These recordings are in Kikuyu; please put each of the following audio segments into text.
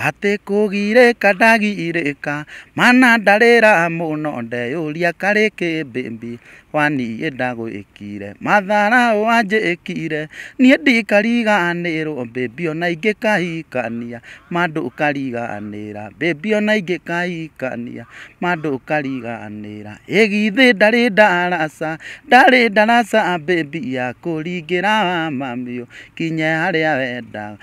Atĩ kũgirĩka ndagirĩka, mana ndarĩra mũno ndeyũria karĩ kĩ baby waniĩ ndagwĩkire, matharaũ wanjĩkire, niĩ ndikariganĩrwo baby ona ingĩkahikania, ma ndũkariganĩra baby ona ingĩkahikania, ma ndũkariganĩra. Ĩ githĩ ndarĩ ndaraca, ndarĩ ndaraca baby ya kũringĩra wa mami kinye harĩa wendaga.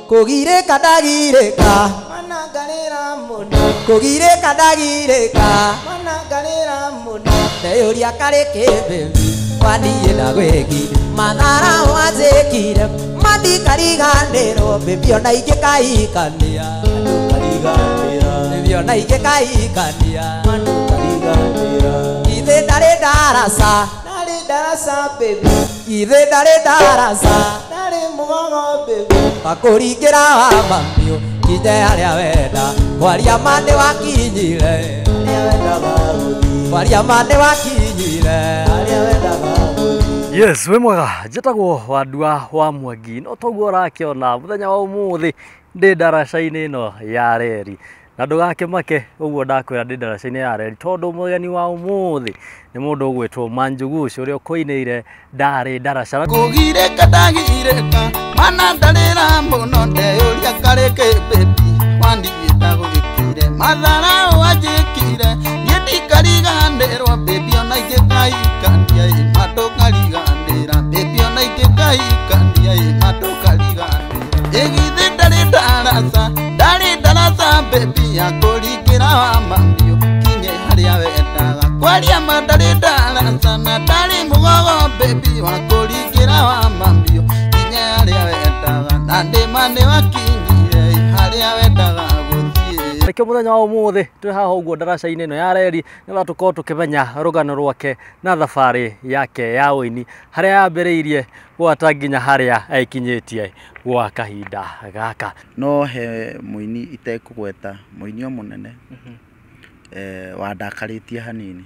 Kũgirĩka ndagirĩka, mana ngarĩra mũno. Kũgirĩka ndagirĩka, mana ngarĩra mũno. Ndeyũria karĩ kĩ baby waniĩ ndagwĩkire, mathara wanjĩkire, mandikariganĩrwo baby ona ingĩkahikania, ndũkariganĩra baby ona ingĩkahikania, ndũkariganĩra. Githĩ ndarĩ ndaraca, ndarĩ ndaraca baby, githĩ ndarĩ ndaraca, ndarĩ mũgogo baby, bakũringĩra wa mamiũ kinye harĩa wenda, kwaria ma nĩ wakinyire harĩa wendaga gũthiĩ, kwaria ma nĩ wakinyire harĩa wendaga gũthiĩ. Yes, wĩ mwega, njĩtagwo Wandua wa Mwangi, no toguo ũrakĩona mũthenya wa ũmũthĩ ndĩ ndaraca-inĩ ĩno ya reri. Na ndũgakĩmake ũguo ndakwĩra ndĩ ndaraca-inĩ ya reri tondũ mũgeni wa ũmũthĩ nĩ mũndũ ũgwĩtwo Manjugush ũrĩa ũkũinĩire ndarĩ ndaraca. Kũgirĩka ndagirĩka, mana ndarĩra mũno ndeyũria karĩ kĩ baby waniĩ ndagwĩkire, matharaũ wanjĩkire, niĩ ndikariganĩrwo baby ona ingĩkahikania, ĩ ma ndũkariganĩra baby ona ingĩkahikania, ĩ ma ndũkariganĩra. Ĩ githĩ ndarĩ ndaraca, ndarĩ ndaraca baby ya kũringĩra wa mamiũ kinye harĩa wendaga, kwaria ma ndarĩ ndaraca na ndarĩ mũgogo baby wa kũringĩra wa mamiũ kinye harĩa wendaga, na ndĩma nĩ wakinyire harĩa wendaga gũthiĩ. Nĩkĩo mũthenya wa ũmũthĩ twĩ haha ũguo ndaraca-inĩ ĩno ya reri nĩgetha tũkorwo tũkĩmenya rũgano rwake na thabarĩ yake ya ũini harĩa yambĩrĩirie gwata nginya harĩa ekinyĩtie gwa kahinda gaka. No he mũini itekũgweta, mũini o mũnene wandakarĩtie hanini,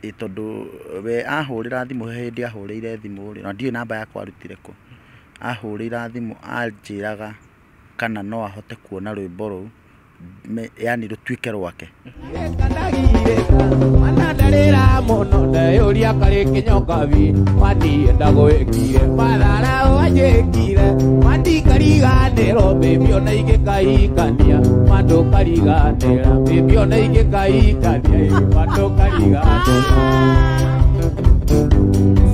ĩ tondũ we ahũrĩra thimũ, he hĩndĩ ahũrĩire thimũ rĩ, na ndiũĩ namba yakwa arutire kũ, ahũrĩra thimũ anjĩraga kana no ahote kuona rwĩmbo rũu, yani rũtuĩke rwake. Mana ndarĩra mũno ndeyũria karĩ kĩnyokabi waniĩ ndagwĩkire, mathara wanjĩkire, mandikariganĩrwo baby ona ingĩkahikania, ma ndũkariganĩra baby ona ingĩkahikania, ma ndũkariganĩra.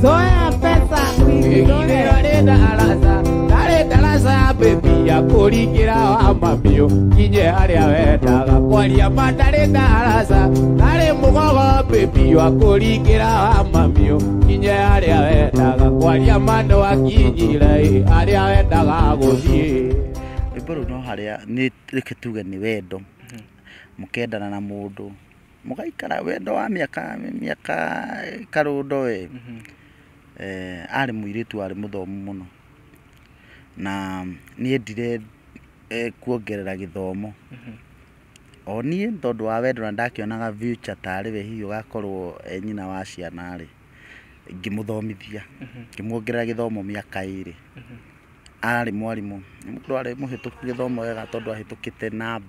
Zoea pesa ndarĩ ndaraca, ndarĩ ndaraca baby ya kũringĩra wa mamiũ kinye harĩa wendaga, kwaria ma ndarĩ ndaraca, ndarĩ mũgogo baby wa kũringĩra wa mamiũ kinye harĩa wendaga, kwaria ma nĩ wakinyire harĩa wendaga gũthiĩ. Rwĩmbo rũu no harĩa nĩ reke tuge nĩ wendo, mũkendana na mũndũ mũgaikara wendo wa mĩaka mĩaka karũndo we. Arĩ mũirĩtu warĩ mũthomu mũno na niendire kuongerera gĩthomo. O niĩ tondũ wa wendo na ndakĩonaga future tarĩ we hihi ũgakorwo e nyina wa ciana rĩ, ngĩmũthomithia, ngĩmuongerera gĩthomo mĩaka ĩrĩ. Arĩ mwarimũ, nĩ mũndũ warĩ mũhĩtũku gĩthomo wega tondũ ahĩtũkĩte na B.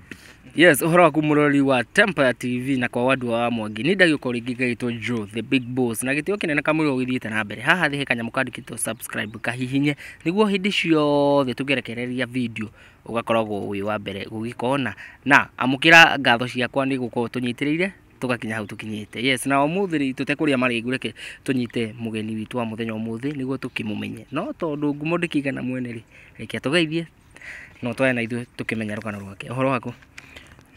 Yes, ũhoro waku mũrori wa Tempire TV na kwa Wandua wa Mwangi. Nĩ ndagĩũka rĩngĩ ngaĩtwo Joe the Big Boss na gĩtĩo kĩnene kamũira ũgĩthiĩte na mbere. Haha thĩ he kanyamũ kandĩkĩtwo subscribe kahihinye nĩguo hĩndĩ ciothe tũngĩrekereria video ũgakoragwo wĩ wa mbere gũgĩkona. Na amũkĩra ngatho ciakwa nĩ gũkorwo tũnyitĩrĩire tũgakinya hau tũkinyĩte. Yes, na ũmũthĩ rĩ tũtekũrĩa marĩgu reke tũnyite mũgeni witũ wa mũthenya ũmũthĩ nĩguo tũkĩmũmenye. No tondũ ngumo ndĩkĩigana mwene rĩ, reke tũgeithie no twae na ithuĩ tũkĩmenya rũgano rwake. Ũhoro waku?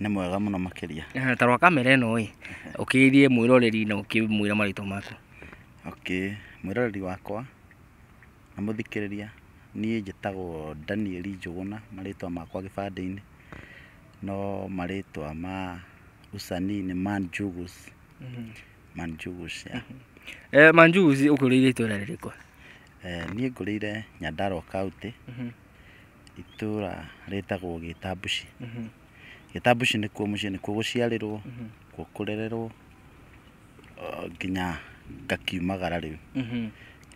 Nĩ mwega mũno makĩria. Ta rwa kamera ĩno ĩ, ũkĩgeithie mwĩroreri na ũkĩmwĩra marĩtwa maku. Okay, mwĩroreri wakwa na mũthikĩrĩria, niĩ njĩtagwo Daniel Njũgũna, marĩtwa makwa gĩbandĩ-inĩ, no marĩtwa ma usanii nĩ Manjugus. Manjugus, yeah. Manjugus ũkũrĩire itũra rĩrĩkũ? Niĩ ngũrĩire Nyandarua County, itũra rĩtagwo Gĩtambuci. Gĩtambuci nĩkuo mũciĩ, nĩkuo gũciarĩrwo, kuo kũrererwo, nginya ngakiumagara rĩu.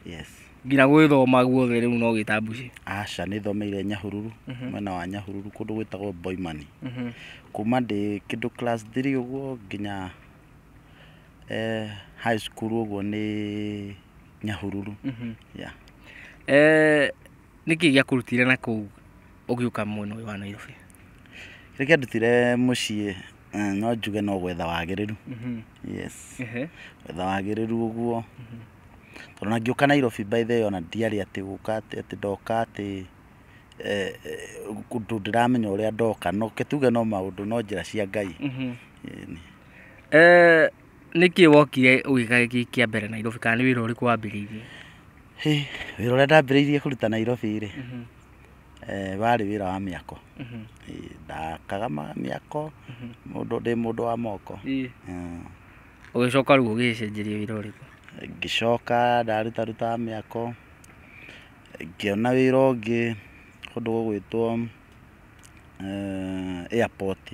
Yes. Nginya gwĩthoma guothe rĩu no gĩtambuci. Aca, nĩ thomeire Nyahururu, mwena wa Nyahururu kũndũ gwĩtagwo Boimani. Kuma ndĩ kĩndũ class 3 ũguo nginya high school ũguo nĩ Nyahururu. Yeah. Nĩkĩ gĩakũrutire na kũu ũgĩũka mwena ũyũ wa Nairobi? Kĩrĩa kĩandutire mũciĩ, no njuge no gwetha wagĩrĩru. Yes. Gwetha wagĩrĩru ũguo. Tondũ na ngĩũka Nairobi, by the way, ona ndiarĩ atĩ gũka atĩ ndoka atĩ ũndũ ndĩramenya ũrĩa ndoka, no ke tuge no maũndũ no njĩra cia Ngai. Ĩni. Nĩkĩ wokire ũgĩka gĩkĩ kĩa mbere Nairobi, kana nĩ wĩra ũrĩkũ wambĩrĩirie? Hĩ, wĩra ũrĩa ndambĩrĩirie kũruta Nairobi rĩ, warĩ wĩra wa mĩako. Ĩ, ndakaga mĩako, mũndũ ndĩ mũndũ wa moko. Ũgĩcoka rĩu ũgĩcenjeria wĩra ũrĩkũ? Ngĩcoka ndarutaruta mĩako, ngĩona wĩra ũngĩ kũndũ gũgwĩtwo airport,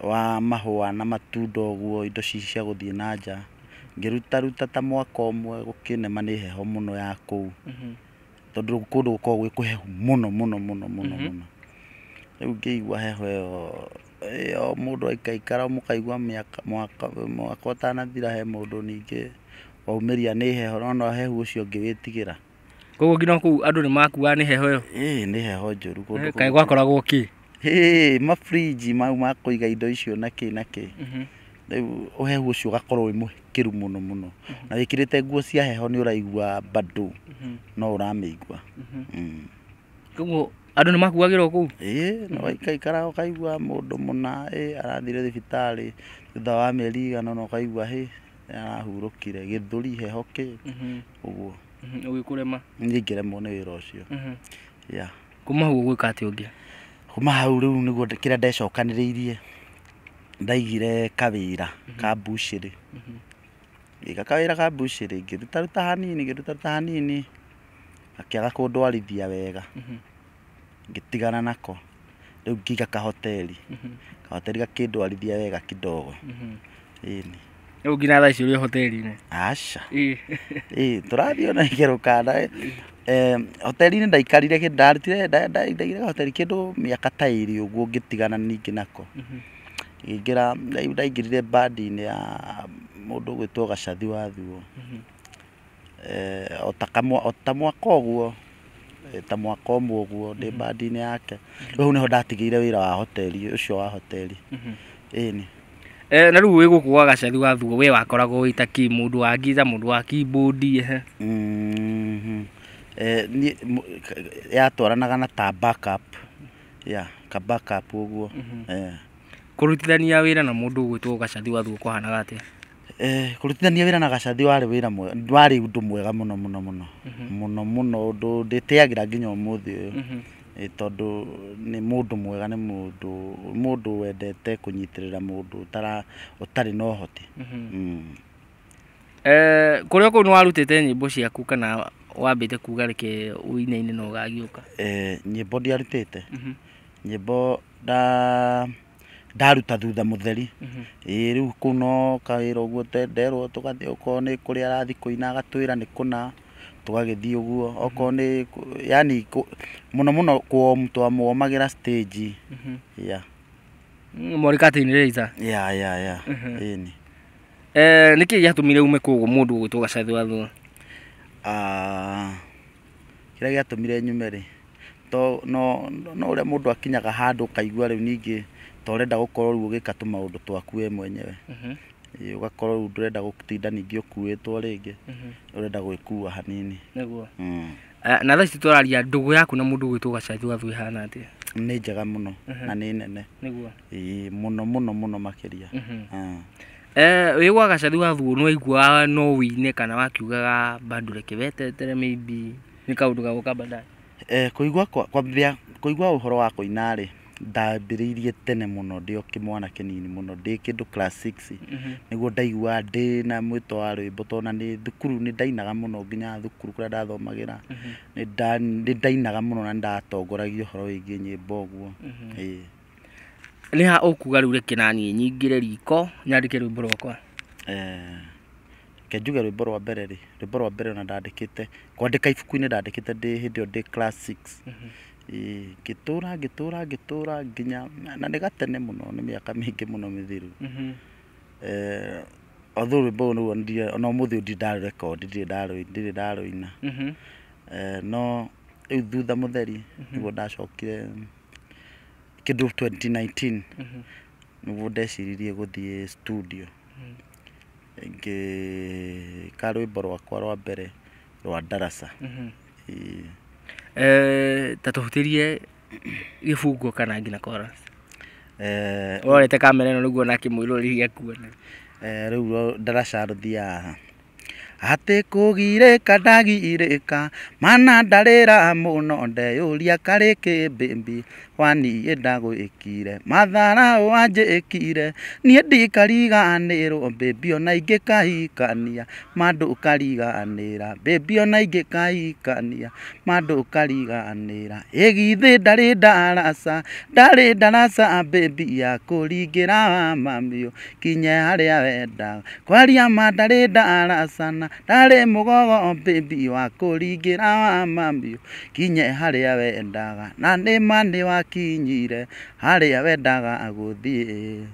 wa mahũa na matunda ũguo, indo ci cia gũthiĩ na nja. Ngĩrutaruta ta mwaka ũmwe, gũkĩnema nĩ heho mũno ya kũu, tondũ kũndũ gũkoragwo gwĩ kũhehu mũno mũno mũno mũno mũno. Rĩu ngĩigua heho ĩyo mũndũ aikaikara mũkaigua mĩaka mwaka ũtanathira he mũndũ ningĩ waumĩria nĩ heho, no hehu ũcio ngĩwĩtigĩra. Koguo nginya kũu andũ nĩ makuaga nĩ heho ĩyo? Ĩĩ, nĩ heho njũru kũndũ. Kaĩ gwakoragwo kĩ? Hĩ, mafriji mau ma kũiga indo icio na kĩ na kĩ. Rĩu ũhehu ũcio ũgakorwo wĩ mũkĩru mũno mũno, na wĩkĩrĩte nguo cia heho nĩ ũraigua bado no ũramĩigua. Koguo andũ nĩ makuagĩrwo kũu? Ĩĩ, no waikaikara ũkaigua mũndũ mũna ĩ arathire thibitarĩ thutha wa mĩeri igana ũna, ũkaigua hĩ arahurũkire gĩthũri, heho kĩ ũguo. Ũgĩkũrema? Niĩ ngĩremwo nĩ wĩra ũcio. Yeah. Kuma hau ũgwĩka atĩa ũngĩ? Kuma hau rĩu nĩguo kĩrĩa ndecokanĩrĩirie, ndaigire kawĩra ka mbucĩrĩ. Ngĩiga kawĩra ka mbucĩrĩ, ngĩrutaruta hanini, ngĩrutaruta hanini, gakĩaga kũndwarithia wega, ngĩtigana nako. Rĩu ngĩiga kahoteri, kahoteri gakĩndwarithia wega kidogo. Ĩni. Rĩu nginya thaa ici ũrĩ o hoteri-inĩ? Aca. Ĩ, tũrathiĩ ona igerũkana. Hoteri-inĩ ndaikarire ndarutire ndaigire hoteri kĩndũ mĩaka ta 2 ũguo, ngĩtigana ningĩ nako. Ngĩingĩra, ndaingĩrire bandi-inĩ ya mũndũ ũgwĩtwo Gacathi wa Thuo. O ta mwaka ũguo, ta mwaka ũmwe ũguo ndĩ bandi-inĩ yake. Rĩu hau nĩho ndatigĩire wĩra wa hoteri ũcio wa hoteri. Ĩni. Na rĩu wĩ gũkũ gwa Gacathi wa Thuo, we wakoragwo wĩ ta kĩ, mũndũ wa ngita, mũndũ wa keyboard, ehe? Niĩ yatwaranaga na ta backup. Yeah, ka backup ũguo. Kũrutithania wĩra na mũndũ ũgwĩtwo Gacathi wa Thuo kwahanaga atĩa? Kũrutithania wĩra na Gacathi warĩ wĩra mwega, warĩ ũndũ mwega mũno mũno mũno. Mũno mũno, ũndũ ndĩtĩagĩra nginya ũmũthĩ ũyũ. Ĩ, tondũ nĩ mũndũ mwega, nĩ mũndũ wendete kũnyitĩrĩra mũndũ ũtarĩ na ũhoti. Kũrĩa kũu nĩ warutĩte nyĩmbo ciaku kana wambĩte kuga reke ũinaine na ũgagĩũka? Nyĩmbo ndiarutĩte. Nyĩmbo ndaruta thutha mũtheri. Ĩ, rĩu kũu no kawĩra ũguo nderwo tũgathiĩ, okorwo nĩ kũrĩa arathiĩ kũina agatwĩra nĩ kũna, tũgagĩthiĩ ũguo. Okorwo nĩ yani mũno mũno twamwomagĩra stage. Yeah. Mwarĩ curtain raiser? Yeah. Ĩni. Nĩkĩ gĩatũmire ume kũu mũndũ ũgwĩtwo Gacathi wa Thuo? Kĩrĩa gĩatũmire nyume rĩ, to no ũrĩa mũndũ akinyaga handũ ũkaigua rĩu ningĩ ta ũrenda gũkorwo rĩu ũgĩka tũmaũndũ twaku we mwenyewe. Ĩ, ũgakorwo rĩu ndũrenda gũtinda ningĩ ũkuĩtwo rĩngĩ, ũrenda gwĩkua hanini. Nĩguo. Na thaa ici tũraria, ndũgũ yaku na mũndũ ũgwĩtwo Gacathi wa Thuo ĩhana atĩa? Nĩ njega mũno na nĩ nene. Nĩguo. Ĩ, mũno mũno mũno makĩria. Wĩ gwa Gacathi wa Thuo nĩ waiguaga no wĩine kana wakiugaga bado reke wetetere, maybe nĩ kaũndũ gagũka baadaye? Kũigua kwambia kũigua ũhoro wa kũina rĩ, ndambĩrĩirie tene mũno ndĩ o kĩmwana kĩnini mũno, ndĩ kĩndũ class 6 nĩguo ndaiguaga ndĩ na mwĩto wa rwĩmbo, tondũ ona nĩ thukuru nĩ ndainaga mũno, nginya thukuru kũrĩa ndathomagĩra nĩ ndainaga mũno na nĩ ndatongoragia ũhoro wĩgiĩ nyĩmbo ũguo. Ĩĩ. Nĩ ha ũkuga rĩu reke naniĩ nyingĩre riko nyandĩke rwĩmbo rwakwa? Reke njuge rwĩmbo rwa mbere rĩ, rwĩmbo rwa mbere ona ndandĩkĩte kwandĩka ibuku-inĩ, ndandĩkĩte ndĩ hĩndĩ ĩyo ndĩ class 6. Ĩĩ, ngĩtũra ngĩtũra ngĩtũra nginya na nĩ gatene mũno, nĩ mĩaka mĩingĩ mũno mĩthiru. Although rwĩmbo rũu nĩruo ona ũmũthĩ ũyũ ndirĩ ndarũrekondi, ndirĩ ndarũina. No rĩu thutha mũtheri nĩguo ndacokire kĩndũ 2019, nĩguo ndeciririe gũthiĩ studio, ngĩka rwĩmbo rwakwa rwa mbere rwa ndaraca. Ĩĩ. Ta tũhutĩrie gĩbungo kana nginya chorus. Eh, Ũrorete kamera ĩno nĩguo nake mwĩroreri akuona. Rĩu ndaraca rũthiaga atĩ kũgirĩka ndagirĩka mana ndarĩra mũno, ndeyũria karĩ kĩmbĩmbi waniĩ ndagwĩkire matharaũ wanjĩkire, niĩ ndikariganĩrwo mbĩmbi ona ingĩkahikania, mandũkariganĩra mbĩmbi ona ingĩkahikania, mandũkariganĩra ĩgithĩ ndarĩ ndaraca, ndarĩ ndaraca mbĩmbi ya kũringĩra wa mamiũ kinye harĩa wendaga kwaria ma, ndarĩ ndaraca na ndarĩ mũgogo mbĩmbi wa kũringĩra wa mamiũ kinye harĩa wendaga, na nĩma nĩ wakinyire harĩa wendaga gũthiĩ.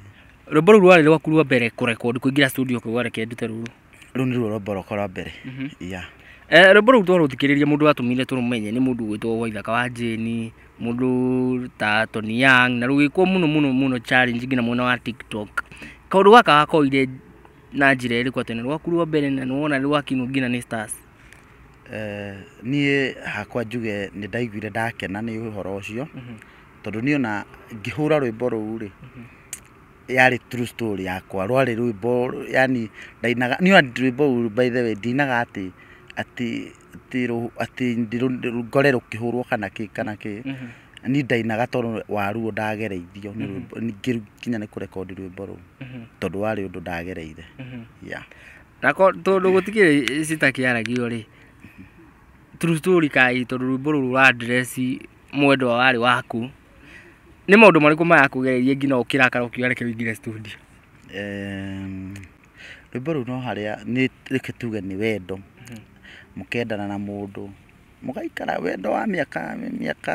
Rwĩmbo rũu rwarĩ rwaku rwa mbere kũrekondi, kũingĩra studio kuuga reke ndute rũrũ? Rũu nĩruo rwĩmbo rwakwa rwa mbere, yeah. Rwĩmbo rũu twarũthikĩrĩria, mũndũ watũmire tũrũmenye nĩ mũndũ ũgwĩtwo Waithaka wa Jane, mũndũ ta Tony Young, na rũgĩkwo mũno mũno mũno challenge nginya mwena wa TikTok. Kaũndũ gaka gakoire na njĩra ĩrĩkũ atĩ nĩ rwaku rwa mbere na nĩwona rwakinwo nginya nĩ stars? Niĩ hakwa njuge nĩ ndaiguire ndakena nĩ ũhoro ũcio, tondũ niĩ ona ngĩhũra rwĩmbo rũu rĩ, yarĩ true story yakwa, rwarĩ rwĩmbo yani ndainaga niĩ ona rwĩmbo rũu, by the way, ndinaga atĩ ngore rũkĩhũrwo kana kĩ kana kĩ. Niĩ ndainaga tondũ wa ruo ndagereithio nĩ rwĩmbo nginya nĩ kũrekondi rwĩmbo rũu, tondũ warĩ ũndũ ndagereire, yeah. Nako tondũ gũtikĩrĩ citakĩaragio rĩ, true story kai, tondũ rwĩmbo rũrũ rwa address mwendwa warĩ waku, nĩ maũndũ marĩkũ marakũgererie nginya ũkĩrakara ũkiuga reke ũingĩre studio? Rwĩmbo rũu no harĩa nĩ reke tuge nĩ wendo, mũkendana na mũndũ, mũgaikara wendo wa mĩaka mĩaka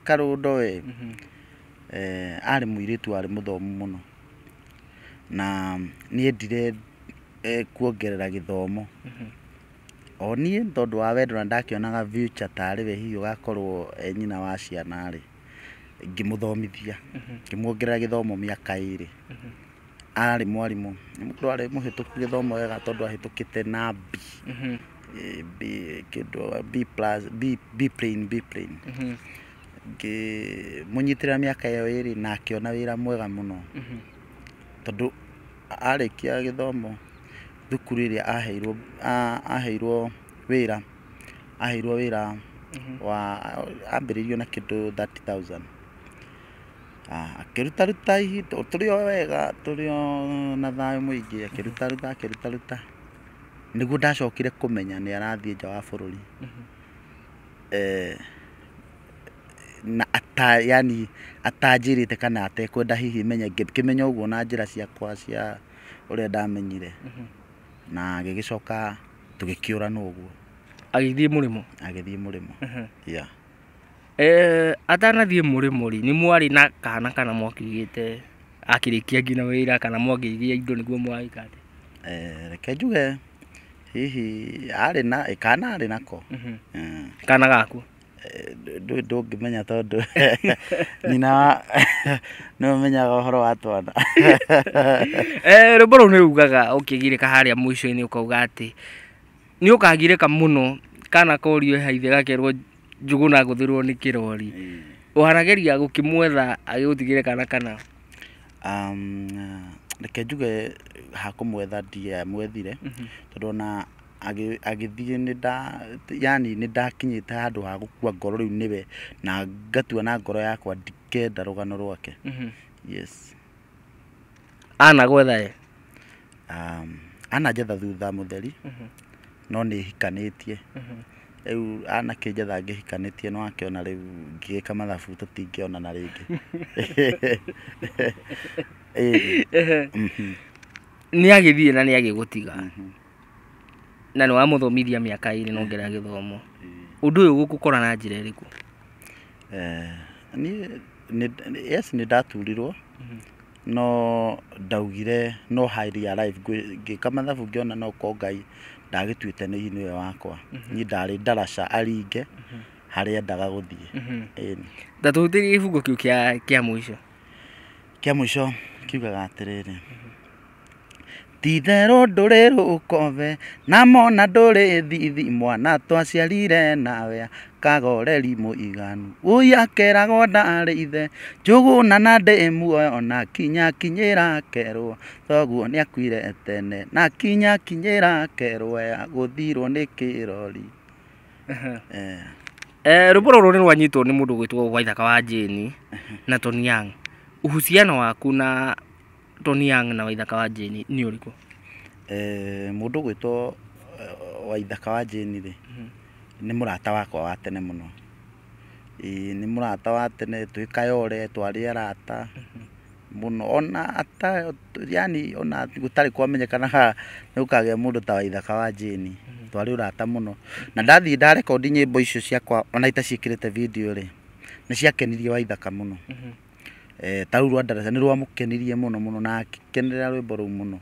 karũndo we. Arĩ mũirĩtu warĩ mũthomu mũno na niendire kuongerera gĩthomo, o niĩ tondũ wa wendo na ndakĩonaga future tarĩ we hihi ũgakorwo e nyina wa ciana rĩ, ngĩmũthomithia, ngĩmuongerera gĩthomo mĩaka 2. Arĩ mwarimũ, nĩ mũndũ warĩ mũhĩtũku gĩthomo wega, tondũ ahĩtũkĩte na B. B kĩndũ B plus, B, B plain, B plain. Ngĩmũnyitĩrĩra mĩaka ĩyo 2 na akĩona wĩra mwega mũno, tondũ arĩkia gĩthomo thukuru ĩrĩa aheirwo, aheirwo wĩra wa ambĩrĩirio na kĩndũ 30,000. Akĩrutaruta ihinda tũrĩ o wega, tũrĩ o na thayũ mũingĩ, akĩrutaruta akĩrutaruta, nĩguo ndacokire kũmenya nĩ arathiĩ nja wa bũrũri. Na ata yani atanjĩrĩte kana atekwenda hihi menye, ngĩkĩmenya ũguo na njĩra ciakwa cia ũrĩa ndamenyire, na gĩgĩcoka tũgĩkĩũrana ũguo. Agĩthiĩ mũrĩmo? Agĩthiĩ mũrĩmo, yeah. Atanathiĩ mũrĩmo rĩ, nĩ mwarĩ na kana kana mwakĩgĩte akĩrĩkia nginya wĩra kana mwakĩgĩa indo nĩguo mwagĩka atĩa? Reke njuge hihi arĩ na kana arĩ nako. Kana gaku? Ndũĩ ndũngĩmenya tondũ nyina nĩwe ũmenyaga ũhoro wa twana. Rwĩmbo rũu nĩ rugaga ũkĩgirĩka harĩa mũico-inĩ, ũkauga atĩ nĩ ũkagirĩka mũno kana korio haithe gakerwo njũgũna ngũthĩrwo nĩ kĩrori, wanageria gũkĩmwetha agĩgũtigĩre kana kana? Reke njuge hakũmwetha ndiamwethire, tondũ ona agĩthiĩ nĩ nda yani nĩ ndakinyĩte handũ ha gũkua ngoro rĩu nĩwe, na ngatua na ngoro yakwa ndikenda rũgano rwake. Yes. Anagwetha ye? Ananjetha thutha mũtheri, no nĩ hikanĩtie rĩu, anakĩnjetha ngĩhikanĩtie, no akĩona rĩu ngĩgĩka mathabu tũtingĩonana rĩngĩ. Ĩĩ. Nĩ agĩthiĩ na nĩ agĩgũtiga. Na nĩ wamũthomithia mĩaka 2 na ongerera gĩthomo. Ũndũ ũyũ gũkũkora na njĩra ĩrĩkũ? Niĩ yes, nĩ ndaturirwo, no ndaugire no highly alive ngĩka mathabu ngĩona no ko Ngai ndagĩtuĩte nĩ nĩwe wakwa. Niĩ ndarĩ ndaraca aringe harĩa endaga gũthiĩ. Ĩni. Ndatũhutĩrie gĩbungo kĩu kĩa mũico. Kĩa mũico kiugaga atĩrĩrĩ, titherũ ndũrĩ rũkobe na mona ndũrĩ thithi, mwana twaciarire nawe kagoreri mũiganu, ũi akeragwo ndarĩ ithe, Njũgũna na ndĩ muoyo na kinya kinyĩra kerwo, thoguo nĩakuire tene na kinya kinyĩra kerwo ya gũthirwo nĩ kĩrori. Rwĩmbo rũrũ nĩ rwanyitwo nĩ mũndũ ũgwĩtwo Waithaka wa Jane na Tony Young. Uhusiano waku na Tony Young na Waithaka wa Jane nĩ ũrĩkũ? Mũndũ ũgwĩtwo Waithaka wa Jane rĩ, nĩ mũrata wakwa wa tene mũno. Ĩĩ, nĩ mũrata wa tene, twĩ Kayole twarĩ arata mũno, ona ata yani ona gũtarĩ kwamenyekana nĩ gũkagĩa mũndũ ta Waithaka wa Jane, twarĩ ũrata mũno. Na ndathiĩ ndarekondi nyĩmbo icio ciakwa ona itaciĩkĩrĩte video rĩ, nĩ ciakenirie Waithaka mũno. Ta rĩu rwa Ndaraca nĩ rwamũkenirie mũno mũno na akĩkenerera rwĩmbo rũu mũno,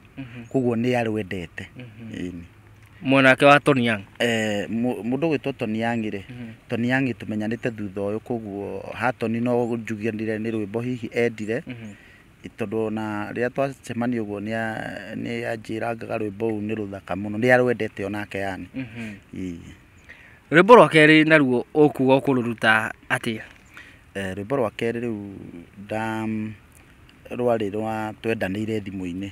koguo nĩ arwendete. Ĩni. Mwena wake wa Tony Young? Mũndũ ũgwĩtwo Tony Young rĩ, Tony Young tũmenyanĩte thutha ũyũ, koguo ha Tony no njuganire nĩ rwĩmbo hihi endire, tondũ ona rĩrĩa twacemania ũguo nĩ anjĩrangaga rwĩmbo rũu nĩ rũthaka mũno, nĩ arwendete onake yani. Ĩĩ. Rwĩmbo rwa kerĩ naruo ũkuga ũkũrũruta atĩa? Rwĩmbo rwa kerĩ rĩu rwarĩ rwa twendanĩire thimũ-inĩ.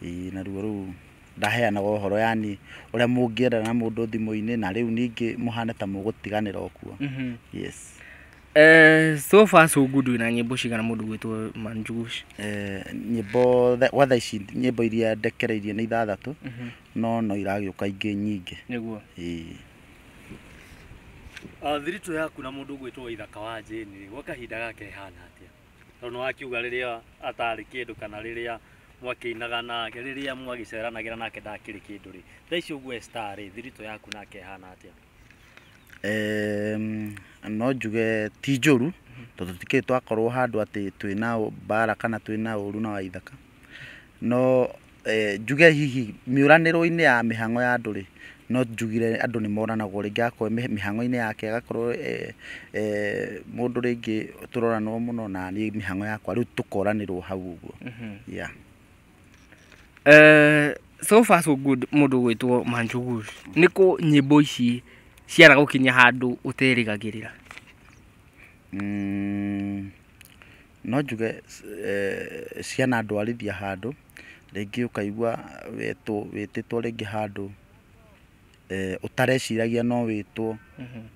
Ĩĩ, naruo rũu ndaheanaga ũhoro yani ũrĩa mũngĩendana na mũndũ thimũ-inĩ, na rĩu ningĩ mũhane ta mũgũtiganĩra okuo. Yes. So far so good. Wĩna nyĩmbo cigana mũndũ gwĩtwo Manjugush? Nyĩmbo gwa thaa ici nyĩmbo iria ndekereirie nĩ 6, no iragĩũka ingĩ nyingĩ. Nĩguo. Ĩĩ. Thiritũ yaku na mũndũ ũgwĩtwo Waithaka wa Jane gwa kahinda gaka ĩhana atĩa? Tondũ nĩ wakiuga rĩrĩa atarĩ kĩndũ kana rĩrĩa mwakĩinaga nake, rĩrĩa mwagĩceranagĩra nake ndakĩrĩ kĩndũ rĩ, thaa ici ũguo e star rĩ, thiritũ yaku nake ĩhana atĩa? No njuge ti njũru, tondũ tũtikĩrĩ twakorwo handũ atĩ twĩna mbara kana twĩna ũru na Waithaka, no njuge hihi mĩũranĩro-inĩ ya mĩhang'o ya andũ rĩ, no njugire andũ nĩ moranagwo rĩngĩ akorwo mĩhang'o-inĩ yake agakorwo mũndũ rĩngĩ tũroranwo mũno na niĩ mĩhang'o yakwa rĩu tũkoranĩrwo hau ũguo. Yeah. So far so good. Mũndũ ũgwĩtwo Manjugush, nĩ kũ nyĩmbo ici ciara gũkinya handũ ũterĩgagĩrĩra? No njuge ciana ndwarithia handũ rĩngĩ ũkaigua wĩtĩtwo rĩngĩ handũ ũtareciragia no wĩtwo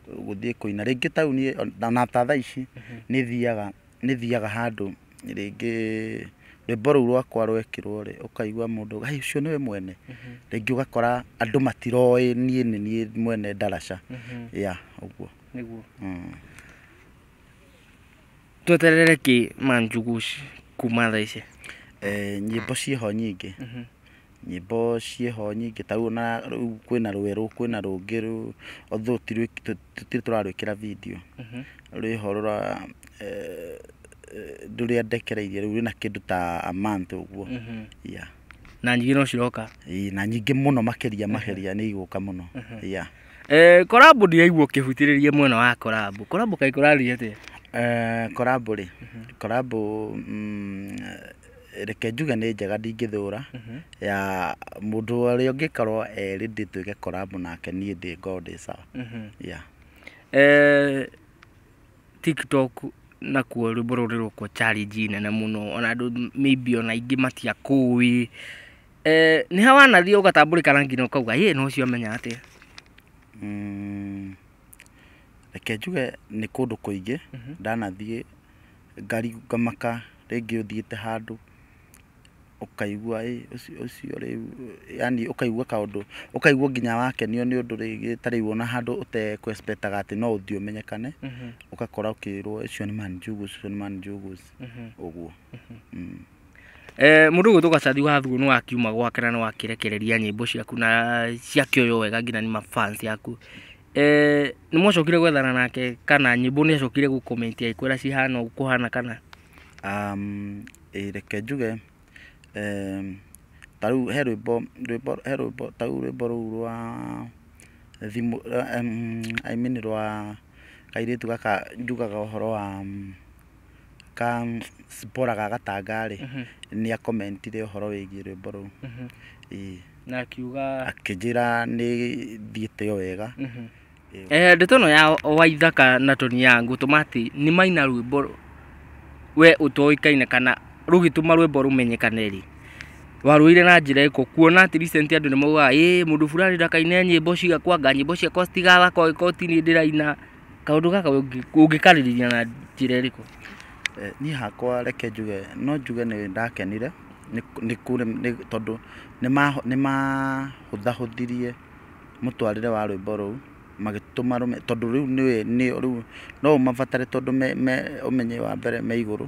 gũthiĩ kũina rĩngĩ ta rĩu niĩ ona ta thaa ici nĩ thiaga handũ rĩngĩ rwĩmbo rũu rwakwa rwekĩrwo rĩ, ũkaigua mũndũ, "Ai, ũcio nĩwe mwene?" Rĩngĩ ũgakora andũ matiroĩ niĩ nĩ niĩ mwene Ndaraca, yeah, ũguo. Nĩguo. Tweterere kĩ Manjugush kuma thaa ici? Nyĩmbo ciĩho nyingĩ, nyĩmbo ciĩho nyingĩ, ta rĩu ona rĩu kwĩna rwerũ, kwĩna rũngĩ rũ although tũtirĩ tũrarwĩkĩra video, rwĩho rũra rũrĩa ndekereirie rĩu rwĩna kĩndũ ta a month ũguo, yeah. Na nyingĩ no ciroka? Ĩĩ, na nyingĩ mũno makĩria makĩria nĩ igũka mũno, yeah. Collabo ndiraigua ũkĩhutĩrĩria mwena wa collabo. Collabo kaĩ kũrathiĩ atĩa? Collabo rĩ, collabo reke njuge nĩ njega, ndingĩthũra ya mũndũ ũrĩa ũngĩkorwo e ready twĩke collabo nake, niĩ ndĩ ngorwo ndĩ sawa, yeah. TikTok nakuo rwĩmbo rũrũ rũkwo challenge nene mũno, ona andũ maybe ona aingĩ matiakũĩ. Nĩ ha wanathiĩ ũgatambũrĩkana nginya ũkauga ĩ no ũcio amenya atĩa? Reke njuge nĩ kũndũ kũingĩ ndanathiĩ ngari ngamaka, rĩngĩ ũthiĩte handũ ũkaigua ĩ ũcio rĩu, yani ũkaigua kaũndũ, ũkaigua nginya wakenio nĩ ũndũ rĩngĩ ta rĩu ona handũ ũtekũ expectaga atĩ no ũthiĩ ũmenyekane, ũgakora ũkĩrwo ũcio nĩ Man Njugus, ũcio nĩ Man Njugus, ũguo. Mũndũ ũgwĩtwo Gacathi wa Thuo nĩ wakiuma gwake na nĩ wakĩrekereria nyĩmbo ciaku na ciakĩoywo wega nginya nĩ mafans yaku. Nĩ mwacokire gwethana nake kana nyĩmbo nĩ acokire gũcomment agĩkwĩra cihana ũũ kũhana kana? Reke njuge ta rĩu he rwĩmbo he rwĩmbo ta rĩu rwĩmbo rũu rwa thimũ, I mean rwa kairĩtu gaka njugaga ũhoro wa ka Zipporah ga Gatanga rĩ, nĩ akomentire ũhoro wĩgiĩ rwĩmbo rũu. Ĩĩ. Na akiuga? Akĩnjĩra nĩ thiĩte o wega. Ndeto ĩno ya Waithaka na Tony Young gũtũma atĩ nĩ maina rwĩmbo we ũtoĩkaine kana rũgĩtũma rwĩmbo rũmenyekane rĩ, warũire na njĩra ĩrĩkũ? Kuona atĩ recent andũ nĩ maugaga ĩ mũndũ fulani ndakaine nyĩmbo ciakwa, anga nyĩmbo ciakwa citigathakwo angĩkorwo ti niĩ ndĩraina. Kaũndũ gaka ũngĩkarĩrĩria na njĩra ĩrĩkũ? Niĩ hakwa reke njuge, no njuge nĩ ndakenire nĩ tondũ nĩ mahũthahũthirie mũtwarĩre wa rwĩmbo rũu, magĩtũma tondũ rĩu nĩwe nĩ rĩu no ũmabatare tondũ me ũmenye wa mbere me igũrũ,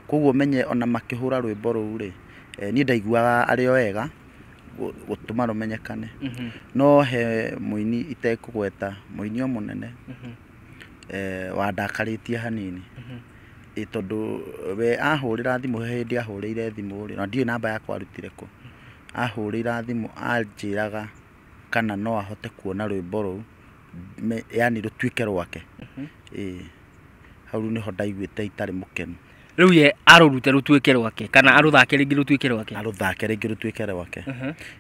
koguo ũmenye ona makĩhũra rwĩmbo rũu rĩ, niĩ ndaiguaga arĩ o wega gũtũma rũmenyekane. No he mũini itekũgweta, mũini o mũnene wandakarĩtie hanini. Ĩ tondũ we ahũrĩra thimũ, he hĩndĩ ahũrĩire thimũ rĩ, na ndiũĩ namba yakwa arutire kũ, ahũrĩra thimũ anjĩraga kana no ahote kuona rwĩmbo rũu, yani rũtuĩke rwake. Ĩ hau rĩu nĩho ndaiguĩte itarĩ mũkenu. Rĩu ye arũrute rũtuĩke rwake kana arũthake rĩngĩ rũtuĩke rwake? Arũthake rĩngĩ rũtuĩke rwake.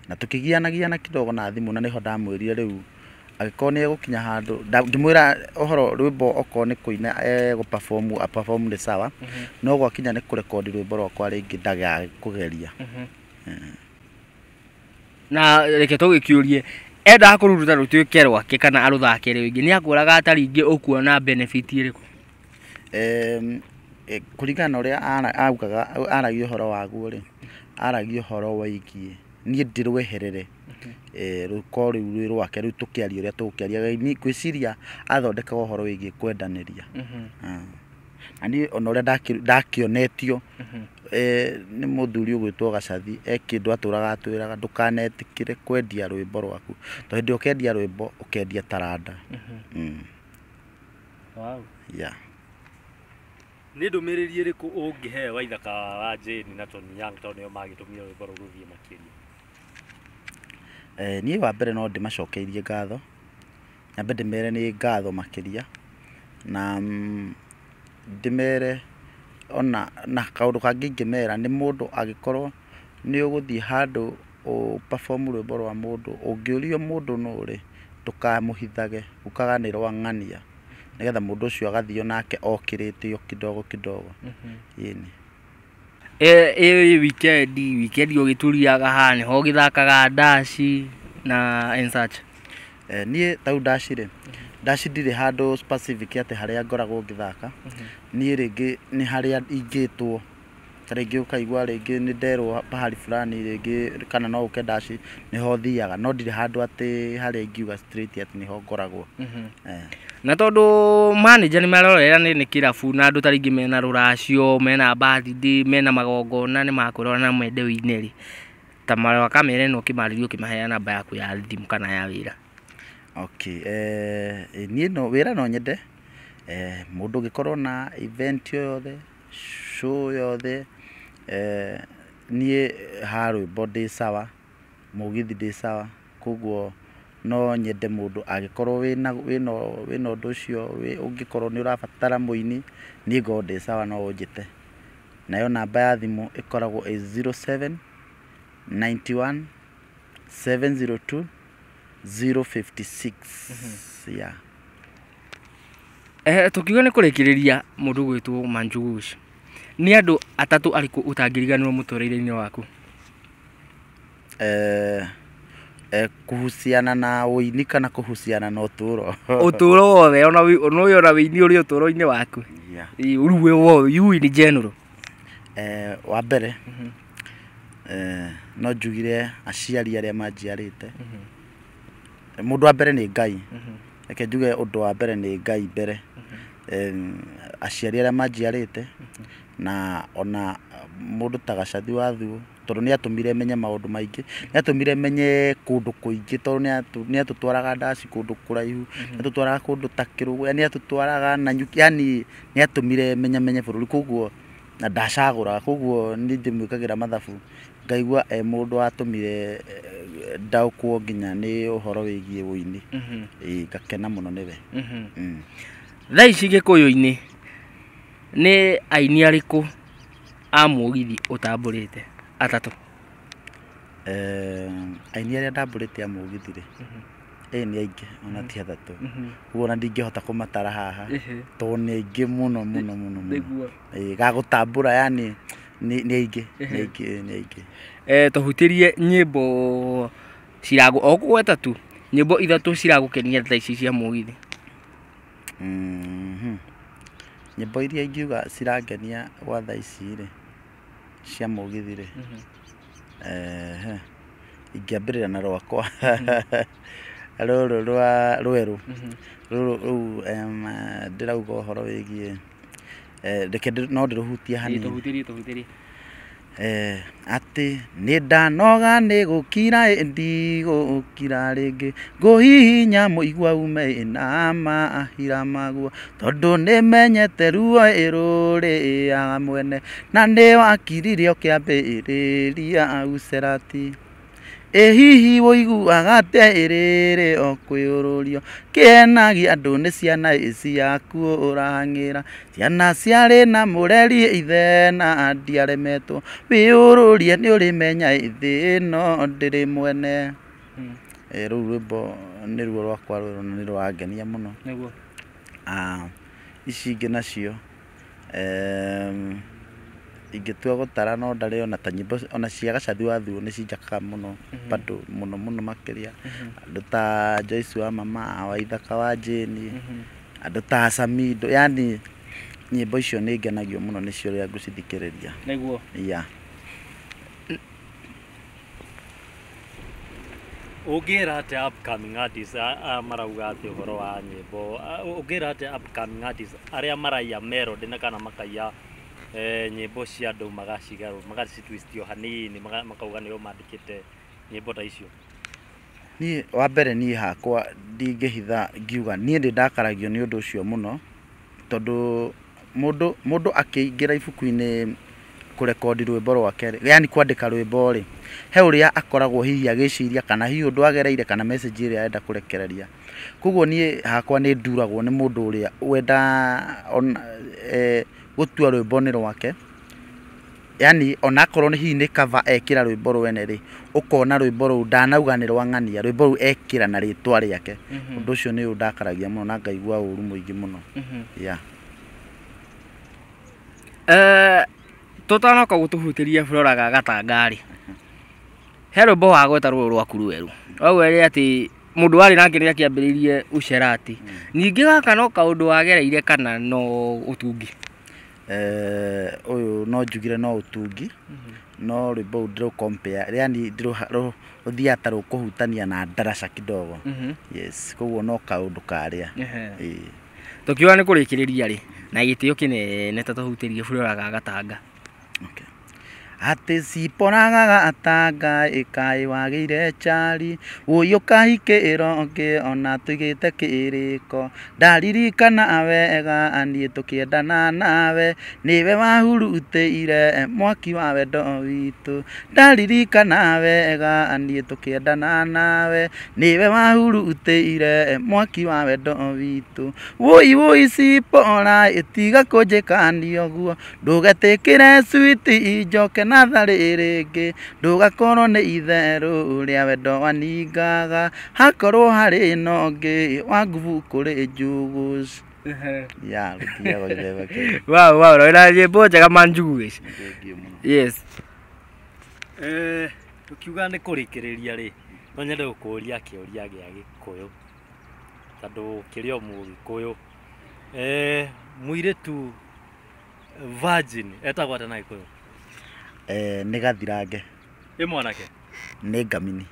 Na tũkĩgianagiana kidogo na thimũ, na nĩho ndamwĩrire rĩu angĩkorwo nĩ egũkinya handũ, ngĩmwĩra ũhoro rwĩmbo okorwo nĩ kũina egũ perform a perform nĩ sawa, no gwakinya nĩ kũrekondi rwĩmbo rwakwa rĩngĩ ndagakũgeria. Na reke tũgĩkĩũrie, endaga kũrũruta rũtuĩke rwake kana arũthake rĩngĩ, nĩ akwĩraga ta rĩngĩ ũkuona benefit ĩrĩkũ? Kũringana na ũrĩa augaga aragia ũhoro waguo rĩ, aragia ũhoro wĩgiĩ niĩ ndĩrweherere, rũkorwo rĩu rwĩ rwake, rĩu tũkĩaria ũrĩa tũgũkĩaria, ngwĩciria athondekaga ũhoro wĩgiĩ kwendanĩria. Na niĩ ona ũrĩa ndakĩonetio nĩ mũthuri ũgwĩtwo Gacathi, e kĩndũ atũraga atwĩraga ndũkanetĩkĩre kwendia rwĩmbo rwaku, tondũ hĩndĩ ĩrĩa ũkendia rwĩmbo ũkendia taranda. Yeah. Nĩ ndũmĩrĩri ĩrĩkũ ũngĩhe Waithaka wa Jane na Tony Young tondũ nĩo magĩtũmire rwĩmbo rũu rũthiĩ makĩria? Niĩ wa mbere no ndĩmacokeirie ngatho, nyambe ndĩmere nĩ ngatho makĩria, na ndĩmere ona na kaũndũ kangĩ ingĩmera nĩ mũndũ angĩkorwo nĩ ũgũthiĩ handũ ũ perform rwĩmbo rwa mũndũ, ũngĩũrio mũndũ nũ rĩ, ndũkamũhithage, ukaga nĩ rwa ng'ania, nĩgetha mũndũ ũcio agathiĩ onake okĩrĩte o kidogo kidogo. Ĩni. Ĩ weekend ũgĩturiaga haha nĩho ũgĩthakaga ndaci na and such? Niĩ tau ndaci rĩ, ndaci ndirĩ handũ specific atĩ harĩa ngoragwo ngĩthaka. Niĩ rĩngĩ nĩ harĩa ingĩtwo, ta rĩngĩ ũkaigua rĩngĩ nĩ nderwo pahali fulani rĩngĩ kana no ũke ndaci, nĩho thiaga, no ndirĩ handũ atĩ harĩa ingiuga straight atĩ nĩho ngoragwo. Na tondũ manager nĩ marorera nĩ kĩrabu na andũ ta rĩngĩ mena rũracio, mena birthday, mena magongona nĩ makwĩrora na mende ũine rĩ, ta marũa kamera ĩno ũkĩmarĩria ũkĩmaheana namba yaku ya thimũ kana ya wĩra. Okay, niĩ no wĩra no nyende mũndũ ũngĩkorwo na event o yothe, show yothe, niĩ ha rwĩmbo ndĩ sawa, mũgithi ndĩ sawa, koguo no nyende mũndũ angĩkorwo wĩna ũndũ ũcio, ũngĩkorwo nĩ ũrabatara mũini, niĩ ngorwo ndĩ sawa no ũnjĩte. Nayo namba ya thimũ ĩkoragwo ĩ 07 91 702 056. Yeah. Tukiuga nĩ kũrĩkĩrĩria mũndũ ũgwĩtwo Manjugush, nĩ andũ atatũ arĩkũ ũtangĩriganĩrwo mũtũrĩre-inĩ waku? Kuhusiana na ũini kana kuhusiana na ũtũro? Ũtũro wothe, ona ũyũ ona wĩini ũrĩ ũtũro-inĩ waku. Yeah. Rĩu we wothe, you in general. Wa mbere, no njugire aciari arĩa manjiarĩte. Mũndũ wa mbere nĩ Ngai. Reke njuge ũndũ wa mbere nĩ Ngai mbere. Aciari arĩa manjiarĩte na ona Mũndũ ta Gacathi wa Thuo, tondũ nĩ atũmire menye maũndũ maingĩ, nĩ atũmire menye kũndũ kũingĩ, tondũ nĩ atũtwaraga ndaci kũndũ kũraihu, nĩ atũtwaraga kũndũ ta Kĩrũgũ, nĩ atũtwaraga Nanyuki, yani nĩ atũmire menye menye bũrũri, koguo na ndacagũraga, koguo niĩ ndĩmwĩkagĩra mathabu ngaigua e mũndũ watũmire ndaũkwo nginya nĩ ũhoro wĩgiĩ ũini. Ĩĩ, ngakena mũno nĩwe. Thaa ici Gĩkũyũ-inĩ nĩ aini arĩkũ a mũgithi ũtambũrĩte atatũ? Aini arĩa ndambũrĩte a mũgithi rĩ, ĩ nĩ aingĩ ona ti atatũ, ũguo ona ndingĩhota kũmatara haha tondũ nĩ aingĩ mũno mũno mũno mũno. Ĩĩ, gagũtambũra yani nĩ aingĩ, nĩ aingĩ, nĩ aingĩ. Tũhutĩrie nyĩmbo ciragũ o kũgweta tu nyĩmbo ithatũ ciragũkenia thaa ici cia mũgithi. Nyĩmbo iria ingiuga cirangenia gwa thaa ici rĩ cia mũgithi rĩ, ingĩambĩrĩria na rwakwa rũrũ rwa rwerũ rũrũ rũu, ndĩrauga ũhoro wĩgiĩ, reke no ndĩrũhutie hanini. Tũhutĩrie, tũhutĩrie. Atĩ nĩ ndanoga nĩ gũkira ndigũkira rĩngĩ, ngũhihinya mũigua ume na mahira maguo, tondũ nĩmenyete ruo ĩrũrĩaga mwene, na nĩ wakirire ũkĩambĩrĩria ũcerati. Ĩ hihi ũiguaga atĩa ĩrĩrĩ o kwĩũrũrio, kĩenagia andũ nĩ ciana ciaku ũrang'ĩra, ciana ciarĩ na mũreri ithe na ndiaremetwo, wĩũrũrie nĩ ũrĩmenya thĩ ĩno ndĩrĩ mwene. Rũu rwĩmbo nĩruo rwakwa rwerũ na nĩ rũrangenia mũno. Nĩguo. Ici ingĩ nacio ingĩtua gũtara no ndare ona ta nyĩmbo ona cia Gacathi wa Thuo nĩ cinjakaga mũno, bado mũno mũno makĩria. Andũ ta Joyce wa Mama, wa Ithaka wa Jane, andũ ta Samido, yani nyĩmbo icio nĩ ngenagio mũno nĩcio rĩrĩa ngũcithikĩrĩria. Nĩguo. Yeah. Ũngĩra atĩa upcoming artists a marauga atĩ ũhoro wa nyĩmbo, ũngĩra atĩa upcoming artists arĩa maraiya melody na kana makaiya nyĩmbo cia andũ magacigarũ magacitwistio hanini makauga nĩo mandĩkĩte nyĩmbo ta icio? Niĩ wa mbere niĩ hakwa ndingĩhitha ngiuga niĩ ndĩ ndakaragio nĩ ũndũ ũcio mũno, tondũ mũndũ akĩingĩra ibuku-inĩ kũrekondi rwĩmbo rwake rĩ, yani kwandĩka rwĩmbo rĩ, he ũrĩa akoragwo hihi agĩciria kana hihi ũndũ agereire kana message ĩrĩa arenda kũrekereria. Koguo niĩ hakwa nĩ nduragwo nĩ mũndũ ũrĩa wenda ona gũtua rwĩmbo nĩ rwake, yani onakorwo nĩ hihi nĩ cover ekĩra rwĩmbo rwene rĩ, ũkona rwĩmbo rũu ndanauga nĩ rwa ng'ania, rwĩmbo rũu ekĩra na rĩtwa rĩake. Ũndũ ũcio nĩ ũndakaragia mũno na ngaigua ũru mũingĩ mũno. Yeah. Tũtanoka gũtũhutĩria Flora ga Gatanga rĩ, he rwĩmbo wagweta rũrũ rwaku rwerũ waugire atĩ mũndũ warĩ nake nĩ akĩambĩrĩirie ũcerati, ningĩ gaka no kaũndũ wagereire kana no ũtungi? Ũyũ no njugire no ũtungi, no rwĩmbo rũu ndĩrũ compare, yani rũthiaga ta rũkũhutania na ndaraca kidogo. Yes, koguo no kaũndũ karĩa. Ĩĩ. Tũkiuga nĩ kũrĩkĩrĩria rĩ, na gĩtĩo kĩnene ta tũhutĩrie Flora ga Gatanga. Okay. Atĩ ciporaga Gatanga ĩkaĩ wagĩire chari, wũi ũkahikĩrwo ũngĩ ona tũigĩte kĩrĩko, ndaririkana wega niĩ tũkĩendana nawe, nĩwe wahurutĩire mwaki wa wendo witũ, ndaririkana wega niĩ tũkĩendana nawe, nĩwe wahurutĩire mwaki wa wendo witũ, wũi wũi cipora ĩtiga kũnjĩkania ũguo, ndũgetĩkĩre switi njoke na tharĩ rĩngĩ, ndũgakorwo nĩ itherũ rĩa wendo waningaga, hakorwo harĩ na ũngĩ wa nguvu kũrĩ Njũgũci. Ya, rũthiaga gĩthemba kĩu. Wow, wow, na nyĩmbo njega ma Njũgũci. Thank you mũno. Yes. Tũkiuga nĩ kũrĩkĩrĩria rĩ, no nyende gũkũria kĩũria gĩa Gĩkũyũ, tondũ kĩrĩ o Mũgĩkũyũ. Mũirĩtu virgin etagwo atĩa na Gĩkũyũ? Nĩ gathirange. Ĩ mwanake? Nĩ ngamini.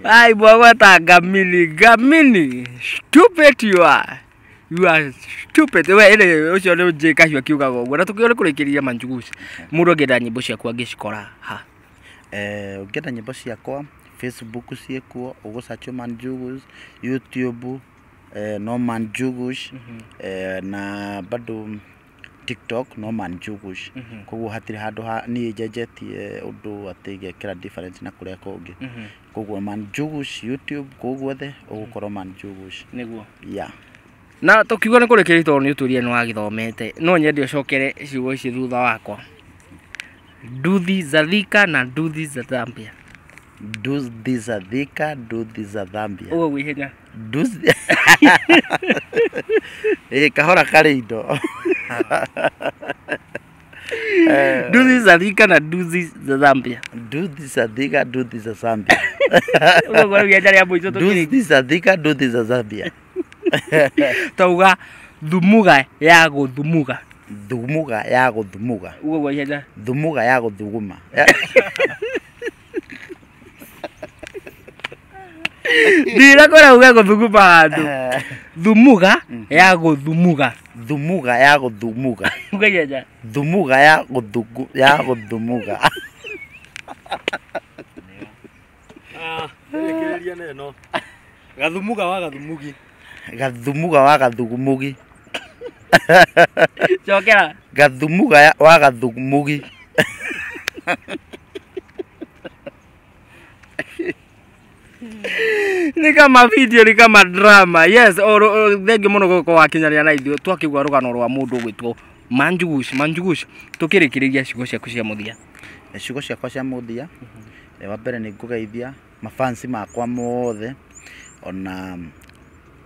Ai, mwagweta ngamini, ngamini. Stupid you are. You are stupid. We ĩrĩ ũcio nĩ J Kahiũ akiugaga ũguo. Na tũkĩona kũrĩkĩrĩria Manjugush, mũndũ angĩenda nyĩmbo ciaku angĩcikora ha? Ũngĩenda nyĩmbo ciakwa, Facebook ciĩkuo, ũgũ search Manjugush, YouTube no Manjugush, na bado TikTok no Manjugush. Koguo hatirĩ handũ ha niĩ njenjetie ũndũ atĩ ngekĩra difference na kũrĩa kũngĩ. Koguo Manjugush YouTube, kũu guothe ũgũkorwo Manjugush. Nĩguo. Yeah. Na tũkiuga nĩ kũrĩkĩrĩria, tondũ nĩ ũtũrire nĩ wagĩthomete, no nyende ũcokere ciugo ici thutha wakwa: nduthi za Thika na nduthi za Zambia. Nduthi za Thika, nduthi za Zambia. Ũguo gwĩ ihenya. Nduthi ĩ kahora karĩ indo. Nduthi za Thika na nduthi za Zambia. Nduthi za Thika, nduthi za Zambia. Ũguo rĩu ihenya rĩa mũico tũkĩrĩkia. Nduthi za Thika, nduthi za Zambia. Tauga thumuga ya gũthumuga. Thumuga ya gũthumuga. Ũguo gwa ihenya. Thumuga ya gũthuguma. Ndinakora uga gũthuguma handũ. Thumuga ya gũthumuga. Thumuga ya gũthumuga. Uga ihenya. Thumuga ya gũthugu ya gũthumuga. Rĩkĩrĩria na ĩno: gathumuga wa gathumugi. Gathumuga wa gathugumugi. Cokera. Gathumuga wa gathumugi. Nĩ kama video, nĩ kama drama. Yes, thengiũ mũno gũkorwo wakinyanĩra na ithuĩ twakĩigua rũgano rwa mũndũ ũgwĩtwo Manjugush. Manjugush, tũkĩrĩkĩrĩria, ciugo ciaku cia mũthia. Ciugo ciakwa cia mũthia, wa mbere nĩ ngũgeithia mafansi makwa mothe, ona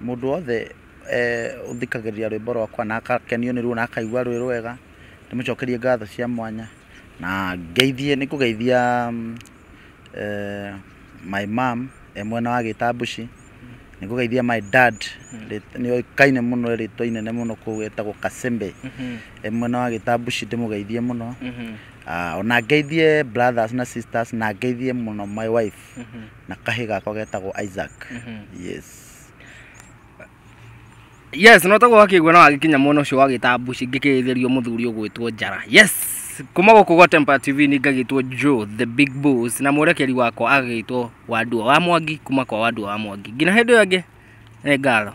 mũndũ wothe ũthikagĩrĩria rwĩmbo rwakwa na akakenio nĩ ruo na akaigua rwĩ rwega, ndĩmũcokerie ngatho cia mwanya. Na ngeithie, nĩ ngũgeithia my mom e mwena wa Gĩtambuci, nĩ ngũgeithia my dad, nĩ oĩkaine mũno, rĩtwa inene mũno kũu, etagwo Kasembe, e mwena wa Gĩtambuci, ndĩmũgeithie mũno. Ona ngeithie brothers na sisters, na ngeithie mũno my wife na kahĩ gakwa getagwo Isaac. Yes. Yes, no taguo wakĩigua na wagĩkinya mwena ũcio wa Gĩtambuci, ngĩkĩgeithĩrio mũthuri ũgwĩtwo Njara. Yes, kuma gũkũ gwa Tempa TV nĩ ngagĩtwo Joe the Big Boss, na mwerekeri wakwa agagĩtwo Wandua wa Mwangi, kuma kwa Wandua wa Mwangi. Nginya hĩndĩ ĩyo ĩngĩ, nĩ ngatho.